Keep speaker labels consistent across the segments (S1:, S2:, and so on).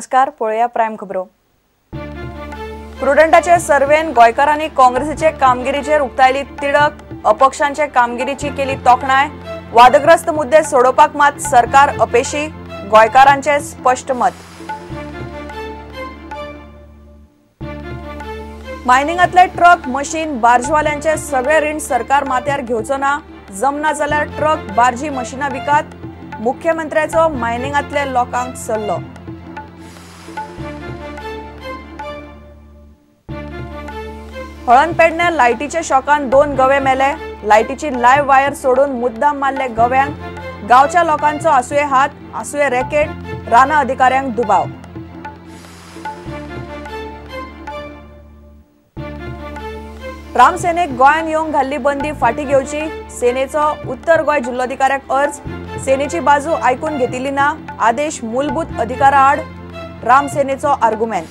S1: नमस्कार, पळोवया प्रायम खबरो। प्रुडंटाचे सर्वेन गोंयकारांनी काँग्रेसीचे कामगिरीचेर उक्तायली तिडक, अपक्षांचे कामगिरीची केली तोखणाय। वादग्रस्त मुद्दे सोडोवपाक मात सरकार अपेशी, गोंयकारांचे स्पश्ट मत। मायनिंगांतले ट्रक, मशीन, बार्जवाल्यांचे सगळे रीण सरकार माथ्यार घेवचो ना, जमना जाल्यार ट्रक, बार्जी, मशिनां विकात, मुख्यमंत्र्याचो मायनिंगांतले लोकांक सल्लो। हळण पेडणे लायटीच्या शॉकान 2 गवे मेले, लायटीची लायव्ह वायर सोडून मुद्दाम मारले गव्यांक, गांवच्या लोकांचो आसुये हात, आसुये रॅकेट, राना अधिकाऱ्यांक दुबाव। रामसेनेक गोंयांत येवंक घाल्ली बंदी फाटी घेवची, सेनेचो उत्तर गोंय जिल्लोधिकाऱ्याक अर्ज, सेनेची बाजू आयकून घेतिल्ली ना, आदेश मूलभूत अधिकारा आड, रामसेनेचो आर्गुमेंट।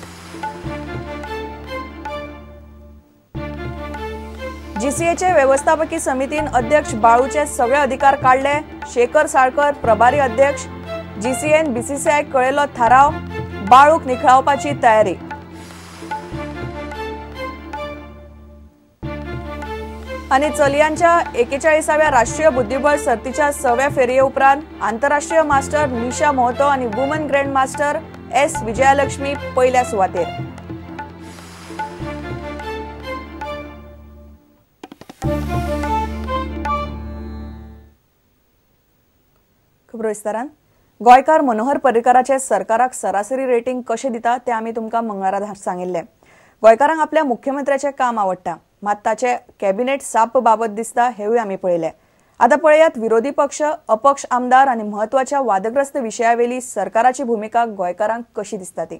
S1: जीसीएचे व्यवस्थापकी समितीन अध्यक्ष बाळूचे सगळे अधिकार काडले, शेखर साळकर प्रभारी अध्यक्ष, जीसीएन बीसीसीआय कळयलो थाराव, बाळूक निखळावपाची तयारी। आनी चलयांच्या 41व्या राष्ट्रीय बुद्धिबळ सर्तीच्या 6व्या फेरये उपरांत आंतरराष्ट्रीय मास्टर निशा मोहतो आनी woman grand master S Vijayalakshmi पयल्या सुवातेर। खबरो विस्तारान। गोंयकार मनोहर पर्रीकाराचे सरकाराक सरासरी रेटिंग कशें दिता तें आमी तुमकां मंगळारा सांगिल्लें। गोंयकारांक आपल्या मुख्यमंत्र्याचें काम आवडटा, मात ताचे कॅबिनेट साप्प बाबत दिसता हेवूय आमी पळयलें। आतां पळयात विरोधी पक्ष, अपक्ष आमदार आनी म्हत्वाच्या वादग्रस्त विशयावेली सरकाराची भुमिका गोंयकारांक कशी दिसता ती।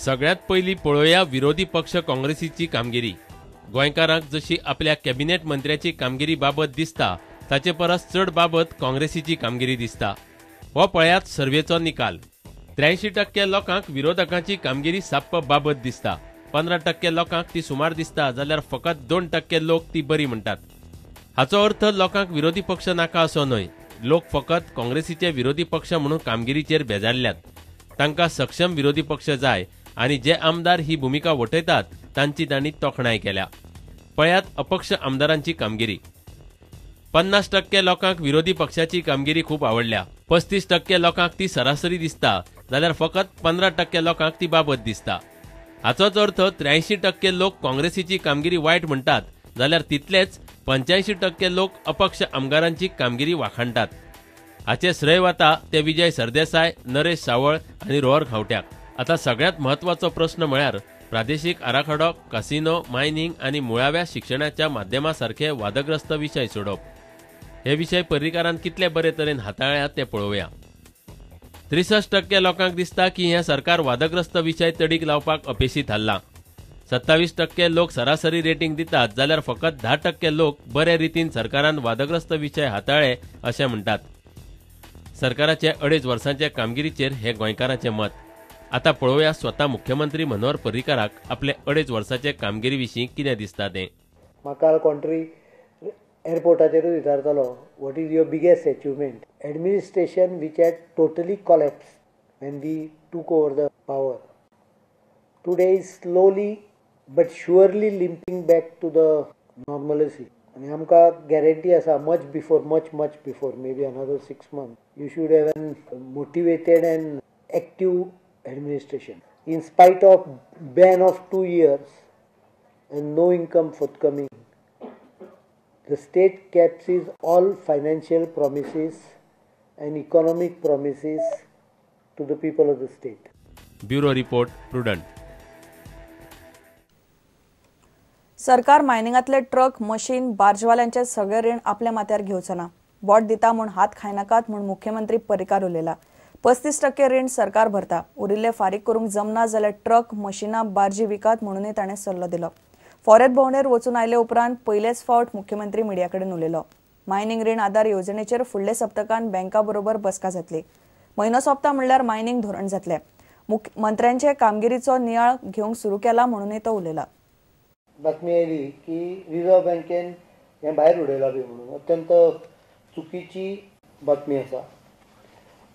S2: सगळ्यांत पयलीं पळोवया विरोधी पक्ष काँग्रेसीची कामगिरी। गोंयकारांक जशी आपल्या कॅबिनेट मंत्र्याची कामगिरी बाबत दिसता ताचे परस चड बाबत काँग्रेसीची कामगिरी दिसता। हो पळयात सर्वेचो निकाल। 83% लोकांक विरोधकांची कामगिरी साप्प बाबत दिसता, 15% लोकांक ती सुमार दिसता, जाल्यार फकत 2% लोक ती बरी म्हणटात। हाचो अर्थ लोकांक विरोधी पक्ष नाका असो न्हय, लोक फकत काँग्रेसीचे विरोधी पक्ष म्हणून कामगिरीचेर बेजारल्यात। तांकां सक्षम विरोधी पक्ष जाय आनी जे आमदार ही भुमिका वठयतात तांची तांणी तोखणाय केल्या। पळयात अपक्ष आमदारांची कामगिरी। 50% लोकांक विरोधी पक्षाची कामगिरी खूब आवडल्या, 35% लोकांक ती सरासरी दिसता, जाल्यार फकत 15% लोकांक ती बाबत दिसता। हाचोच अर्थ 83% लोक काँग्रेसीची कामगिरी वायट म्हणटात, जाल्यार तितलेच 85% लोक अपक्ष आमदारांची कामगिरी वाखाणटात। हाचे श्रेय वता ते विजय सरदेसाय, नरेश सावळ आनी रोहर खावट्याक। आतां सगळ्यांत म्हत्वाचो प्रस्न म्हळ्यार प्रादेशीक आराखडो, कसिनो, मायनिंग आनी मुळाव्या शिक्षणाच्या माध्यमा सारखे वादग्रस्त विशय सोडोवप। हे विशय पर्रीकारान कितले बरे तरेन हाताळ्ळ्यात ते पळोवया। 63% लोकांक दिसता की हें सरकार वादग्रस्त विशय तडीक लावपाक अपेशी थारलां। 27% लोक सरासरी रेटिंग दितात, जाल्यार फकत 10% लोक बरे रितीन सरकारान वादग्रस्त विशय हाताळ्ळे अशें म्हणटात। सरकाराचे 2.5 वर्सांचे कामगिरीचेर हे गोंयकारांचें मत। आतां पळोवया स्वता मुख्यमंत्री मनोहर पर्रीकाराक आपले 2.5 वर्साचे कामगिरी विशीं कितें दिसता तें।
S3: म्हाका कोण एअरपोर्टाचेरूय विचारतालो, what is your biggest achievement? Administration which had totally collapse when we took over the power today is slowly but surely limping back to the normalcy. आनी आमकां गॅरंटी आसा, much before, much much before maybe another 6 months you should have an motivated and active administration. In spite of ban of 2 years and no income forthcoming, the state keeps its all financial promises and economic promises to the people of the state.
S2: Bureau report, Prudent.
S1: सरकार मायनिंगांतले truck, machine, बार्जवाल्यांचे सगळे रीण आपल्या माथ्यार घेवचो ना, बोट दिता म्हूण हात खायनाकात म्हूण मुख्यमंत्री पर्रीकार उलयला। 35% रीण सरकार भरता, उरिल्ले फारीक करूंक जमना जाल्यार ट्रक, मशिनां, बार्जी विकात म्हणूनय ताणें सल्लो दिलो। फॉरेत भोंवडेर वचून आयले उपरांत पयलेच फावट मुख्यमंत्री मिडिया कडेन उलयलो। मायनिंग रीण आधार येवजणेचेर फुडले सप्तकान बँका बरोबर बसका जातली। म्हयनो सोंपता म्हणल्यार मायनिंग धोरण जातलें। मंत्र्यांचे कामगिरीचो नियाळ घेवंक सुरू केला म्हणूनय तो उलयला।
S3: बातमी आयली की रिझर्व बँकेन हें भायर उडयलां बी म्हणून, अत्यंत चुकीची बातमी आसा।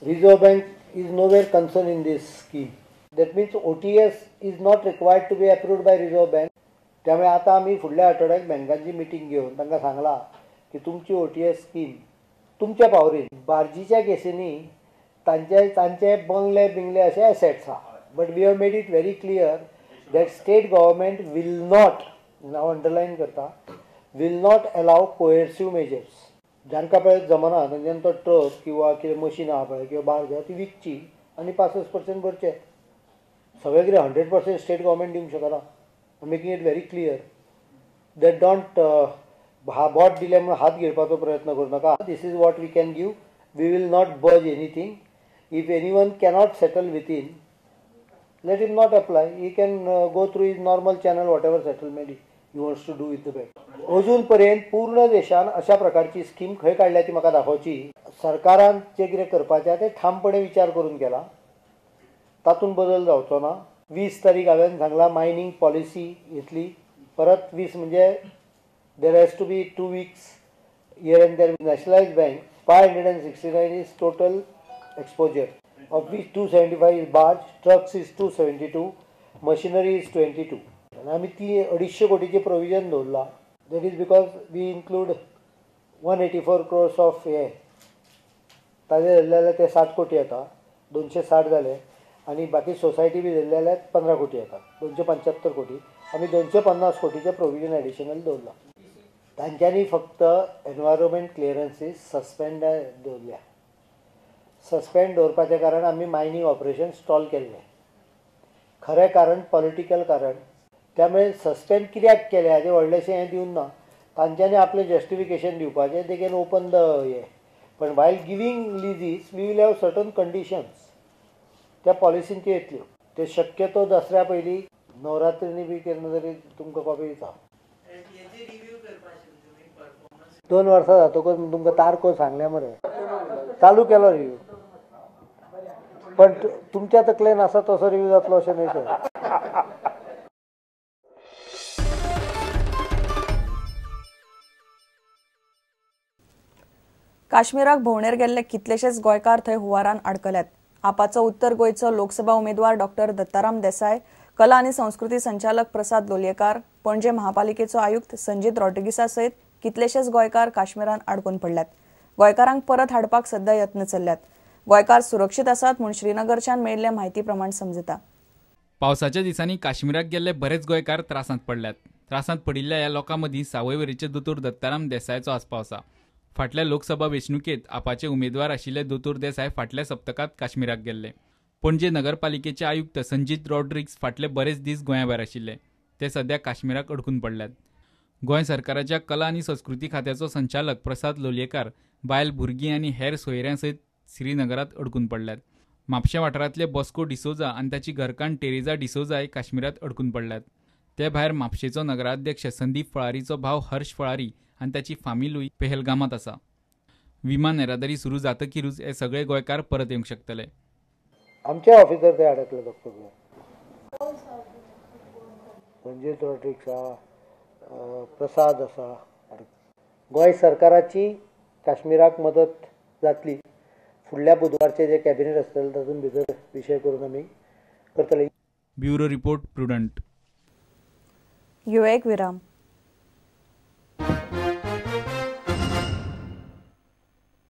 S3: Reserve Bank is nowhere concern in this scheme. That means OTS is not required to be approved by Reserve Bank. त्यामुळे आतां आमी फुडल्या आठवड्याक बँकांची मिटींग घेवन तांकां सांगलां की तुमची OTS scheme तुमच्या पावरीन. बार्जीच्या केसींनी तांचे बंगले बिंगले अशे एसेट्स आहा, but we have made it very clear that state government will not, हांव अंडरलायन करता, will not allow coercive measures. जांकां पळय जमना तांच्यान तो ट्रक किंवा कितें मशीन आहा पळय किंवा बार्ज आहा ती विकची आनी 65% भरचे. सगळें कितें 100% स्टेट गव्हर्मेंट दिवंक शकना. Making it very clear that don't बोट दिलें म्हणून हात घेवपाचो प्रयत्न करूं नाका. This is what we can give. We will not budge anything. If anyone cannot settle within, let him not apply. He can go through his normal channel, whatever settlement he wants to do with the bank. अजून पर्यंत पूर्ण देशान अशा प्रकारची scheme खंय काडल्या ती म्हाका दाखोवची. सरकारान जें कितें करपाचें तें ठामपणे विचार करून केला, तातूंत बदल जावचो ना. 20 तारीख हांवें सांगलां मायनींग पॉलिसी येतली परत. 20 म्हणजे there has to be 2 weeks here and there. Nationalise bank 569 is total exposure, of which 275 is barge, trucks is 272, machinery is 22. आनी आमी ती 250 कोटीचें प्रोविजन दवरलां. That is because we include 184 crores of हे ताजे धरले जाल्यार ते 60 कोटी येता, 260 जाले, आनी बाकी सोसायटी बी धरले जाल्यार 15 कोटी येता, 275 कोटी. आमी 250 कोटीचें प्रोविजन एडिशनल दवरलां. तांच्यांनी फक्त एनवायरोमेंट क्लियरन्सीस सस्पेंड दवरल्या. सस्पेंड दवरपाचें कारण आमी मायनींग ऑपरेशन स्टॉल केल्लें. खरें कारण पॉलिटिकल कारण. त्यामुळे सस्पेंड कित्याक केलें हाजें व्हडलेंशें हें दिवन ना. तांच्यांनी आपलें जस्टिफिकेशन दिवपाचें, they can open the हें. पण while giving leases we will have certain conditions, त्या पॉलिसीन त्यो येतल्यो. ते शक्यतो दसऱ्या पयलीं, नवरात्रींनी बी केन्ना तरी तुमकां कॉपी दिता. 2 वर्सां जातकच तुमकां तारखो सांगल्या मरे, चालू केलो रिव्यू, पण तुमच्या तकलेन आसा तसो रिव्यू जातलो अशें न्हय तें.
S1: काश्मीराक भोंवडेर गेल्ले कितलेशेच गोंयकार थंय हुंवारान आडकल्यात. आपाचो उत्तर गोंयचो लोकसभा उमेदवार डॉक्टर दत्ताराम देसाय, कला आनी संस्कृती संचालक प्रसाद लोलयेकार, पणजे महापालिकेचो आयुक्त संजीत रॉड्रिगीसा सयत कितलेशेच गोंयकार काश्मीरान आडकून पडल्यात. गोंयकारांक परत हाडपाक सध्या यत्न चल्ल्यात. गोंयकार सुरक्षीत आसात म्हूण श्रीनगरच्यान मेळिल्ले म्हायती प्रमाण समजता.
S4: पावसाच्या दिसांनी काश्मीराक गेल्ले बरेच गोंयकार त्रासांत पडल्यात. त्रासांत पडिल्ल्या ह्या लोकां मदीं सावयवेरेचे दोतोर दत्ताराम देसायाचो आस्पाव आसा. फाटल्या लोकसभा वेंचणुकेंत आपाचे उमेदवार आशिल्ले दोतोर देसाय फाटल्या सप्तकांत काश्मीराक गेल्ले. पणजे नगरपालिकेचे आयुक्त संजीत रॉड्रिग्स फाटले बरेच दीस गोंया भायर आशिल्ले. ते सध्या काश्मीराक अडकून पडल्यात. गोंय सरकाराच्या कला आनी संस्कृती खात्याचो संचालक प्रसाद लोलयेकार बायल, भुरगीं आनी हेर सोयऱ्यां सयत श्रीनगरांत अडकून पडल्यात. म्हापशें वाठारांतले बॉस्को डिसोजा आनी ताची घरकान्न टेरेजा डिसोजाय काश्मीरांत अडकून पडल्यात. ते भायर म्हापशेचो नगराध्यक्ष संदीप फळारीचो भाव हर्ष फळारी आनी ताची फामिलूय पेहलगामांत आसा. विमान येरादारी सुरू जातकीरूच हे सगळे गोंयकार परत येवंक शकतले.
S3: आमचे ऑफिसर ते अडकले डॉक्टर संजीत रॉड्रिग्स आसा, प्रसाद आसा. गोंय सरकाराची काश्मीराक मदत जातली. फुडल्या बुधवारचे जे कॅबिनेट आसतलें तातूंत भितर विशय करून आमी करतले.
S4: Bureau report, Prudent.
S1: घेवया एक विराम.